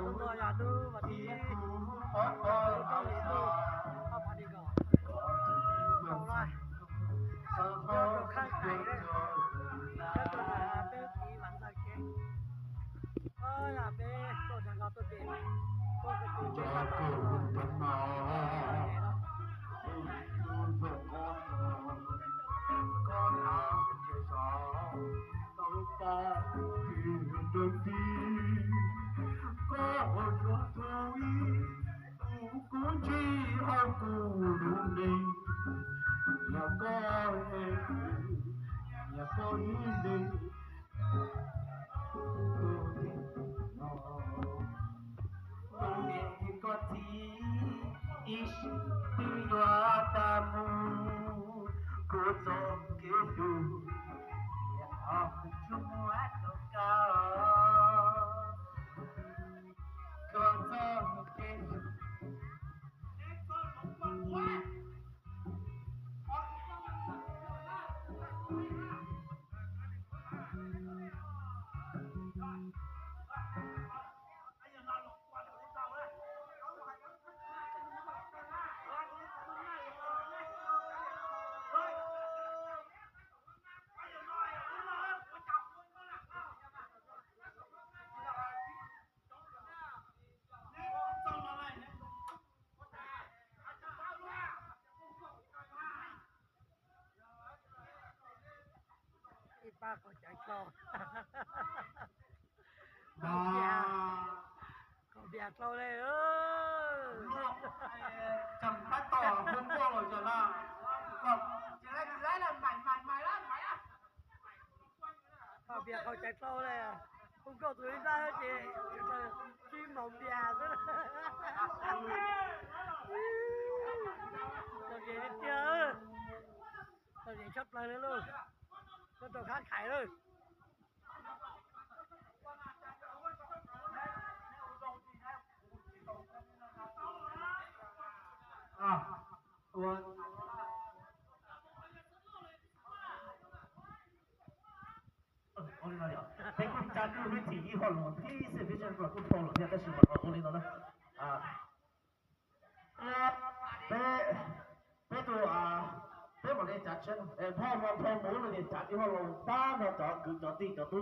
Chúng tôi là Tư và Thúy, chúng tôi là Tư và Thúy. Cộng lại. Chúng tôi là Tư và Thúy. Ơ, là bé, tôi là Ngọc Tư Tiện. Tôi là Tư Tiện. Ih ປ້າເຂົ້າໃຈເຈົ້າ ເຂົ້າເບຍ ເຂົ້າເບຍເຈົ້າເລີຍ ເອີ ຈຳປາຕໍ່ຄົນບໍ່ເຈົ້າລະ ກໍຈະໄດ້ ໄດ້ລະ ໃໝ່ ໃໝ່ ໃໝ່ລະ ໃໝ່ລະ. ເຂົ້າເບຍເຂົ້າໃຈເຈົ້າແລ້ວ ຄຸນກໍຖືໄດ້ເຈ ທີ່ໝໍເບຍ ເຈົ້າເດເດເອີ ເຈົ້າເດຊົດເລີຍລູກ ເຈົ້າຕ້ອງຄ້າຂາຍເລີຍ. ອ່າ ຕົວ ເອີ ເອົາເລີຍ ເປັນການດູວິທີທີ່ຮອດລົງ Please vision for good follow ເພື່ອໄດ້ຊິມາເອົາຕົວນີ້ເນາະ ອ່າ ເປ ເປໂຕ ອ່າ ເປໝົດເດຈັດເຊີນ ເອີ ພໍ່ມາ ພໍ່ໝູເດຈັດທີ່ຮອດລົງ ຕາມມາຈອກ ຄືຈອກຕິຈອກຕຸ